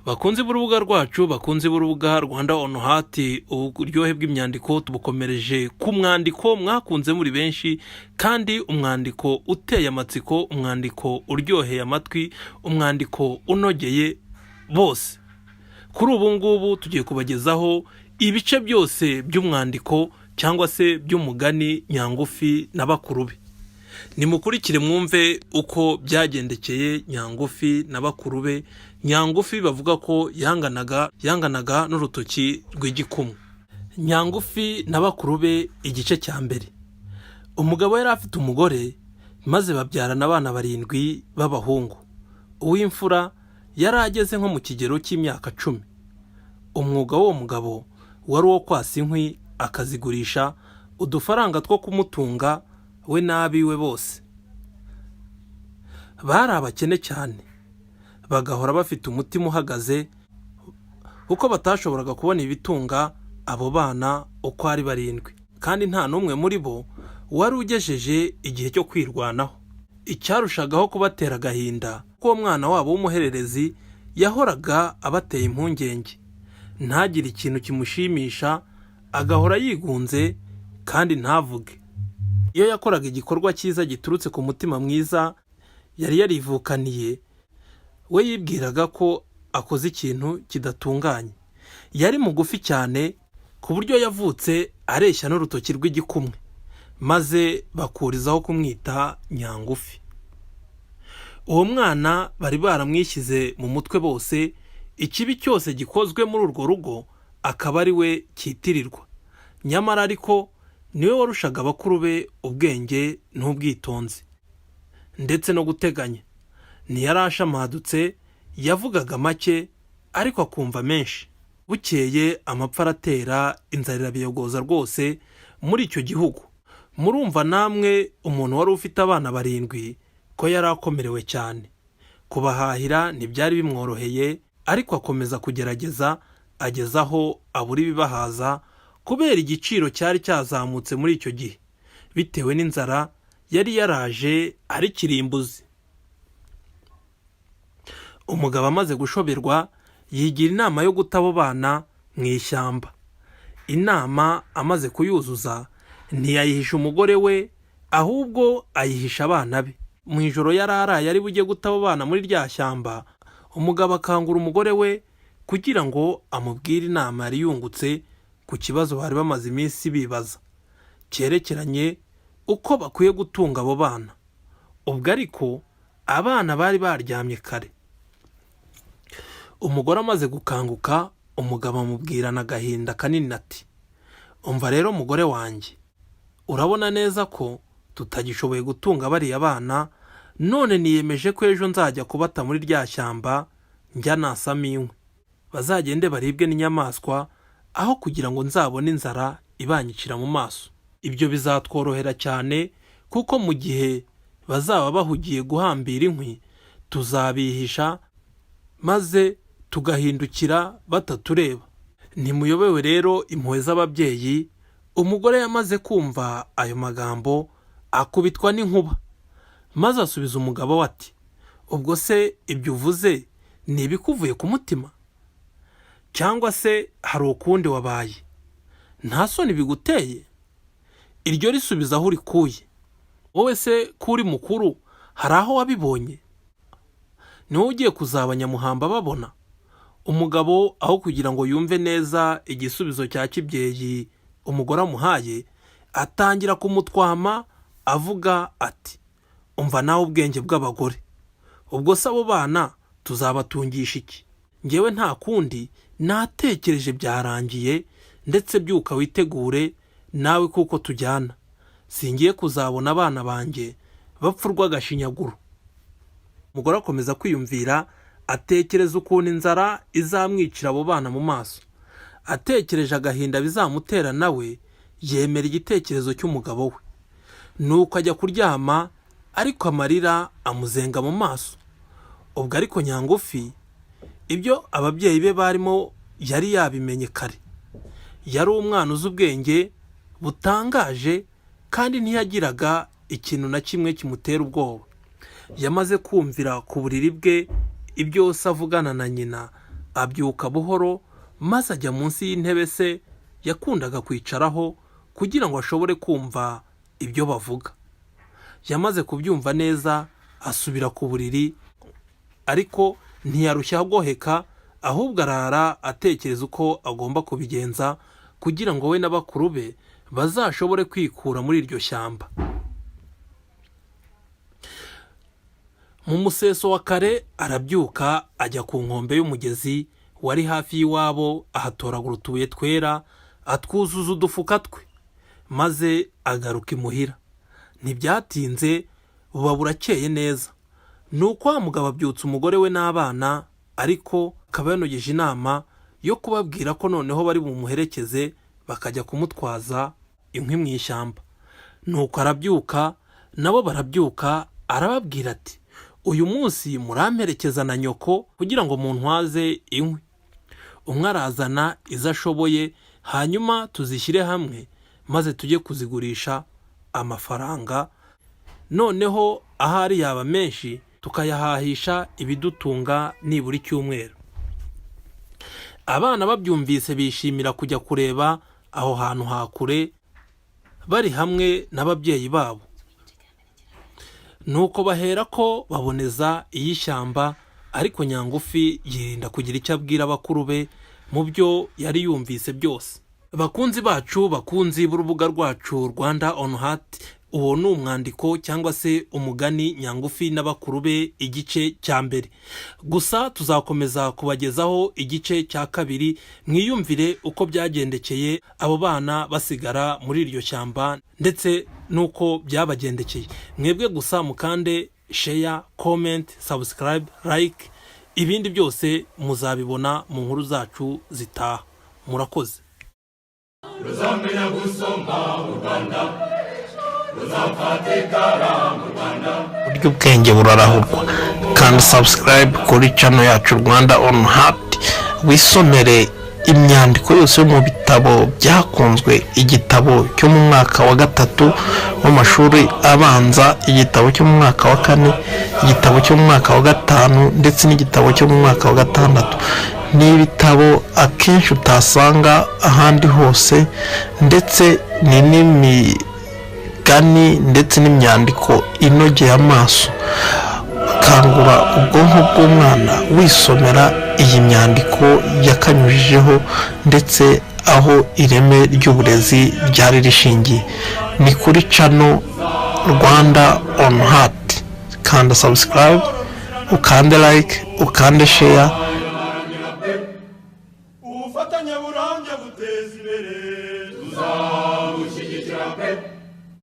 Bakunzi b'urubuga rwacu, bakunzi b'urubuga Rwanda on Heart, uburyohe bw'imyandiko tubukomereje ku mwandiko mwakunze muri benshi, kandi umwandiko uteye amatsiko, umwandiko uryoheye amatwi, umwandiko unogeye bose. Kuri ubu ngubu tugiye kubagezaho ibice byose by'umwandiko cyangwa se by'umugani Nyangufi na bakuru be. Nimukurikire mwumve uko byagendekeye Nyangufi na bakuru be. Nyangufi bavuga ko yanganaga n'urutoki rw'igikumwe. Nyangufi na bakuru be, igice cya mbere. Umugabo yari afite umugore, maze babyarana abana barindwi b'abahungu. Uw'imfura yari ageze nko mu kigero cy'imyaka 10. Umwuga w'uwo mugabo wari uwo kwasa inkwi akazigurisha udufaranga two kumutunga we n'abiwe bose. Bari abakene cyane, bagahora bafite umutima uhagaze kuko batashoboraga kubona ibitunga abo bana uko ari barindwi, kandi nta n'umwe muri bo wari ugejeje igihe cyo kwirwanaho. Icyarushagaho kubatera agahinda ko uwo mwana wabo w'umuhererezi yahoraga abateye impungenge, ntagire ikintu kimushimisha, agahora yigunze kandi ntavuge. Iyo yakoraga igikorwa cyiza giturutse ku mutima mwiza yari yarivukaniye, we yibwiraga ko akoze ikintu kidatunganye. Yari mugufi cyane ku buryo yavutse areshya n'urutoki rw'igikumwe, maze bakurizaho kumwita Nyangufi. Uwo mwana bari baramwishyize mu mutwe bose, ikibi cyose gikozwe muri urwo rugo akaba ari we cyitirirwa. Nyamara ariko niwe warushaga bakuru be ubwenge n'ubwitonzi ndetse no guteganya. Ntiyari ashamadutse, yavugaga make ariko akumva menshi. Bukeye amapfa aratera, inzara irabiyogoza rwose muri icyo gihugu. Murumva namwe, umuntu wari ufite abana barindwi ko yari akomerewe cyane. Kubahahira ntibyari bimworoheye, ariko akomeza kugerageza ageza aho abura ibibahaza kubera igiciro cyari cyazamutse muri icyo gihe bitewe n'inzara yari yaraje ari kirimbuzi. Umugabo amaze gushoberwa, yigira inama yo guta abo bana mu ishyamba. Inama amaze kuyuzuza, ntiyayihisha umugore we, ahubwo ayihisha abana be. Mu ijoro yari araye ari bujye guta abo bana muri rya shyamba, umugabo akangura umugore we kugira ngo amubwire inama yari yungutse ku kibazo bari bamaze iminsi bibaza cyerekeranye uko bakwiye gutunga abo bana. Ubwo ariko abana bari baryamye kare. Umugore amaze gukanguka, umugabo amubwirana agahinda kanini ati: "Umva rero mugore wanjye, urabona neza ko tutagishoboye gutunga bariya bana. None niyemeje ko ejo nzajya kubata muri rya shyamba njya nasamo inkwi, bazagende baribwe n'inyamaswa aho kugira ngo nzabone inzara ibanyicira mu maso. Ibyo bizatworohera cyane kuko mu gihe bazaba bahugiye guhambira inkwi, tuzabihisha maze tugahindukira batatureba." Ntimuyobewe rero impuhwe z'ababyeyi. Umugore yamaze kumva ayo magambo akubitwa n'inkuba, maze asubiza umugabo we ati: "Ubwo se ibyo uvuze ni ibikuvuye ku mutima, cyangwa se hari ukundi wabaye? Nta soni biguteye? Iryo risubiza aho urikuye. Wowe se ko uri mukuru, hari aho wabibonye? Ni wowe ugiye kuzaba nyamuhamba babona?" Umugabo aho kugira ngo yumve neza igisubizo cya kibyeyi umugore amuhaye, atangira kumutwama avuga ati: "Umva nawe ubwenge bw'abagore! Ubwo se abo bana tuzabatungisha iki? Ngewe nta kundi natekereje, byarangiye. Ndetse byuka witegure nawe kuko tujyana. Singiye kuzabona abana banjye bapfa urw'agashinyaguro." Umugore akomeza kwiyumvira, atekereza ukuntu inzara izamwicira abo bana mu maso. Atekereje agahinda bizamutera, nawe yemera igitekerezo cy'umugabo we. Nuko ajya kuryama, ariko amarira amuzenga mu maso. Ubwo ariko Nyangufi ibyo ababyeyi be barimo yari yabimenye kare. Yari umwana uzi ubwenge butangaje kandi ntiyagiraga ikintu na kimwe kimutera ubwoba. Yamaze kumvira ku buriri bwe ibyo se avugana na nyina, Abyuka buhoro maze ajya munsi y'intebe se yakundaga kwicaraho kugira ngo ashobore kumva ibyo bavuga. Yamaze kubyumva neza asubira ku buriri, ariko ntiyarushya agoheka, ahubwo arara atekereza uko agomba kubigenza kugira ngo we na bakuru be bazashobore kwikura muri iryo shyamba. Mu museso wa kare arabyuka ajya ku nkombe y'umugezi wari hafi y'iwabo, ahatoragura utubuye twera atwuzuza udufuka twe, maze agaruka imuhira. Ntibyatinze buba burakeye neza. Nuko wa mugabo abyutsa umugore we n'abana, ariko akaba yanogeje inama yo kubabwira ko noneho bari bumuherekeze bakajya kumutwaza inkwi mu ishyamba. Nuko arabyuka, nabo barabyuka, arababwira ati: "Uyu munsi muramperekeza na nyoko kugira ngo muntwaze inkwi. Umwe arazana izo ashoboye, hanyuma tuzishyire hamwe maze tujye kuzigurisha amafaranga, noneho ahari yaba menshi tukayahahisha ibidutunga nibura icyumweru." Abana babyumvise bishimira kujya kureba aho hantu ha kure bari hamwe n'ababyeyi babo. Nuko bahera ko baboneza iy'ishyamba, ariko Nyangufi yirinda kugira icyo abwira bakuru be mu byo yari yumvise byose. Bakunzi bacu, bakunzi b'urubuga rwacu Rwanda on Heart, uwo ni umwandiko cyangwa se umugani Nyangufi na bakuru be igice cya mbere. Gusa tuzakomeza kubagezaho igice cya kabiri, mwiyumvire uko byagendekeye abo bana basigara muri iryo shyamba ndetse n'uko byabagendekeye. Mwebwe gusa mukande share, comment, subscribe, like, ibindi byose muzabibona mu nkuru zacu zitaha. Murakoze. Ruzamenya gusoma u Rwanda, ruzafata ikaramu u Rwanda. Burya ubwenge burarahurwa. Kandi subscribe kuri channel yacu Rwanda on Heart, wisomere imyandiko yose yo mu bitabo byakunzwe: igitabo cyo mu mwaka wa gatatu w'amashuri abanza, igitabo cyo mu mwaka wa kane, igitabo cyo mu mwaka wa gatanu ndetse n'igitabo cyo mu mwaka wa gatandatu. Ni ibitabo akenshi utasanga ahandi hose, ndetse ni n'imigani ndetse n'imyandiko inogeye amaso. Kangura ubwonko bw'umwana wisomera iyi myandiko yakanyujijeho ndetse aho ireme ry'uburezi ryari rishingiye. Ni kuri channel Rwanda on Heart. Kanda subscribe, ukande like, ukande share. Ubufatanye burambye buteza imbere, tuzabushyigikira pe.